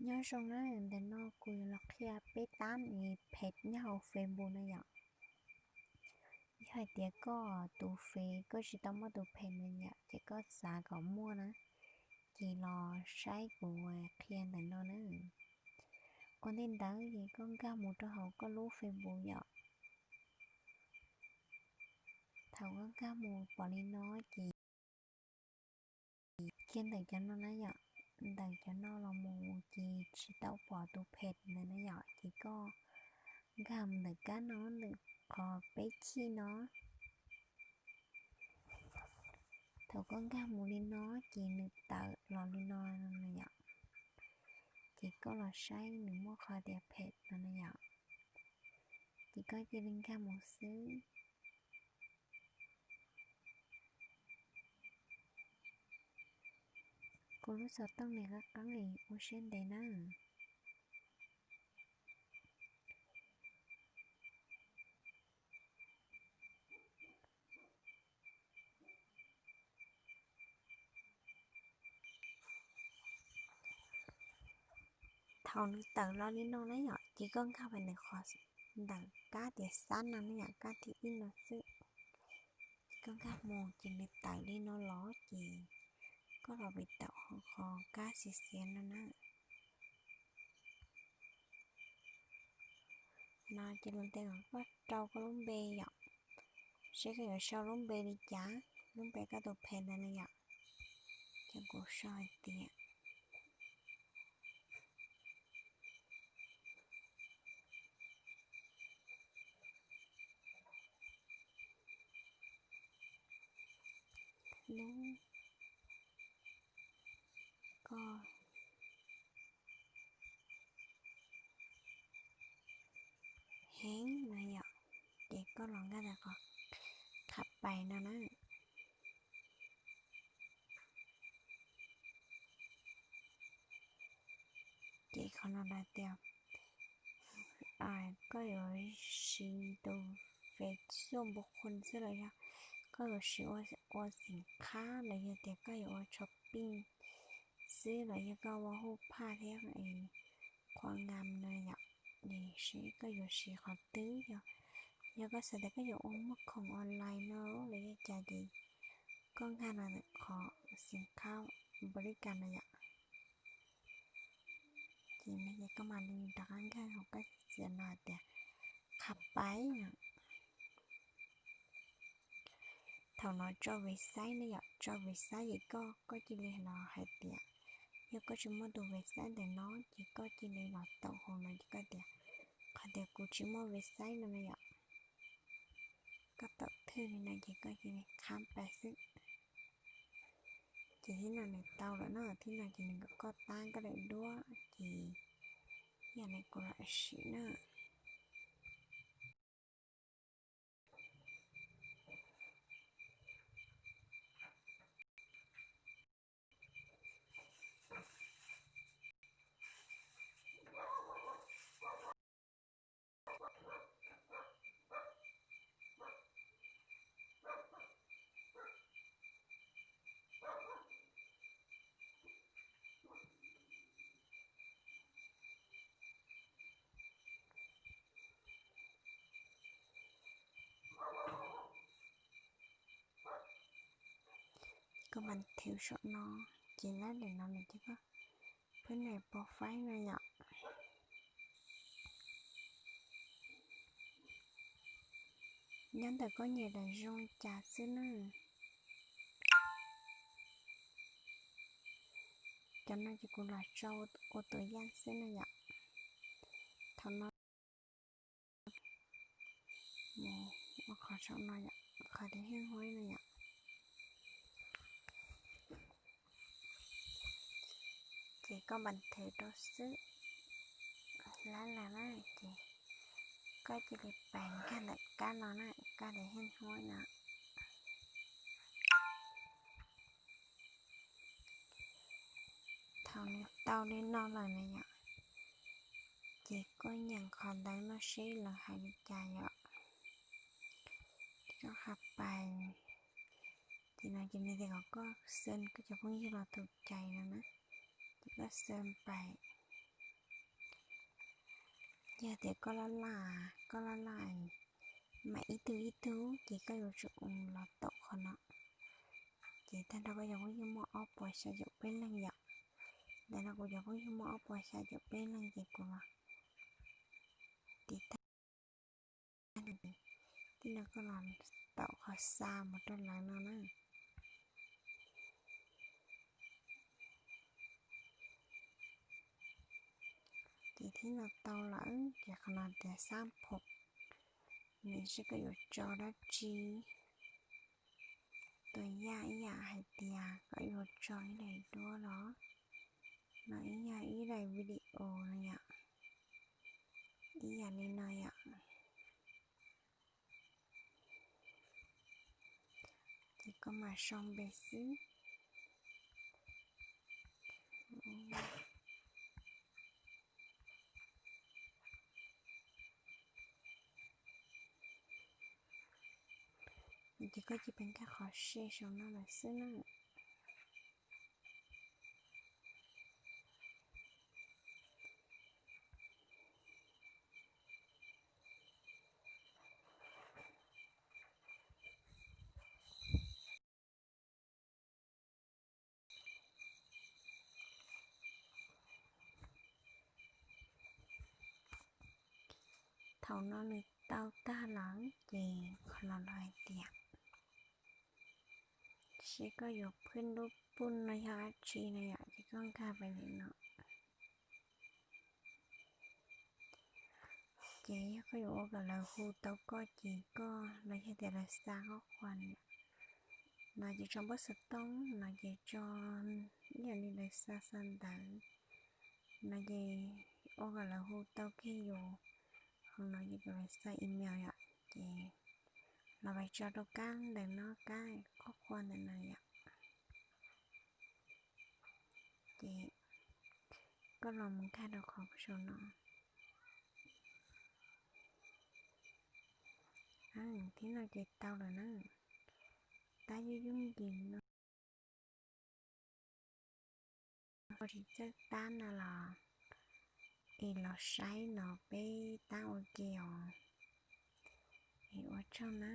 Nyob zoo na, ntawm no kuv yuav los qhia peb tab phem nyob hauv Facebook na yom. Yog hais tias koj tus Face koj tsis tau muaj tus phem na yom, ces koj xav kom muaj na, ces los saib kuv qhia ntawm no na. Ua ntej ntawd ces koj nkag mus rau hauv koj lub Facebook yom. Thaum koj nkag mus pom li no ces kiag ntawm cov no na yom, ntawm cov no los mus ces tsis tau pom tus phem ntawd na yom, ces koj nkag mus ntawm kab no ntawm qhov peb chij no. Thaum koj nkag mus li no ces nws tawm los li no na yom, ces koj los saib nws muaj qhov tias phem no na yom, ces koj cia li nkag mus xwb. Kuv lub xov tooj nws qab qeeb es ua siab ntev na. Thaum nws tawm los li no na yom, ces koj nkag pais ntawm qhov ntawm kab tias xab no na yom, kab thib ib no xwb. Ces koj nkag mus ces nws tawm li no los ces koj los pem tau qhov kab xiav xiav no na. No ces los ntawm koj rau koj lub npe yom, seb koj yuav sau lub npe li cas, lub npe koj tus phem ntawd na yom. Ces kuv sau hais tias lub koj heev no yom, ces koj los nkag ntawm qhov qhab pais no na. Ces qhov no hais tias koj yuav siv tus Face xuj npu qhuas xwb los yog koj yuav siv ua xim khab los yog tias koj yuav ua tsho pij xwb los yog koj ua hu phaj thiab qhua ngam no yom, es seb koj yuav siv qhov twg yom. Yog koj xav tias koj yuav ua muag khoom online no los yog cas ces koj nkag los ntawm qhov xim khab npu li kas no yom. Ces no ces koj mam li rov qab nkag hauv kab xiav no hais tias qhab pais no. Thaum no tso website ne yom, tso website ces koj, koj cia li los hais tias, yog koj tsis muaj tus website ntawm no ces koj cia li los taum hauv no ces koj tias, qhov tias kuv tsis muaj website no na yom. Koj taum thwj li no ces koj cia li qhab pais xwb. Ces thib no nws tau lawm na, thib no ces nws kom koj tab koj daim duab ces yam li kuv los sim na. Koj npas thwv saum no, ces lab daim no nws ces koj phwb daim profile no yom. Nyob ntawm koj nyiam daim zoo li cas xwb na. Cov no ces kuv los tso ua tus yaj xwb na yom. Thaum no mus ua qhov saum no yom, qhov tias heej huab no yom. Ces koj npas thwv rau xwb, lab lab na, ces koj cia li pais nkag ntawm kab no na, kab tias heej huab no. Thaum nws tau li no lawm na yom, ces koj nyeem qhov ntawv no seb lawv hais li cas yom. Koj qhab pais, ces no ces nws tias kom koj xeem koj cov phooj ywg los tus cais no na, ces koj xeem pais. Yog tias koj laj laj, koj laj laj mas ib tug ib tug ces koj yuav tsum los taum qhov no. Ces tag nrho koj cov phooj ywg muaj ob puas xya caum peb leej yom. Ntawm no kuv cov phooj ywg muaj ob puas xya caum peb leej ces kuv los tiv tag, tib no koj los taum qhov xa mus rau lawv no na. Ces tib no tau lawm ces qhov no tias xab phoom, nws seb koj yuav tso dab tsi. Tus yaj ib yam hais tias koj yuav tso ib daim duab los, no ib yam ib daim video no yom, ib yam li no yom. Ces koj mam sau npe xwb. Ces koj cia li nkag qhov share saum no lawm xwb na. Thaum no nws tau tag lawm ces qhov no los hais tias seb koj yuav phwb lub pum no yog dab tsi no yom, ces koj nkag pais ntawm no. Ces yog koj yuav ua kom lawv hu tau koj ces koj los yog tias lawv xa cob qhuas no ces tso npawb xov tooj no ces tso ib yam li lawv xa xa ntawv no ces ua kom lawv hu tau kiag yus. Hauv no ces kom lawv xa email yom, ces los pais tso rau kab ntawm no, kab cob qhuas ntawm no yom. Ces koj los mus nkag rau qhov saum no. Tib no ces tau lawm na. Tab yooj yooj yim no, koj tsis txawj tab no los es los saib no peb tab ua ke os. Es ua tsaug na.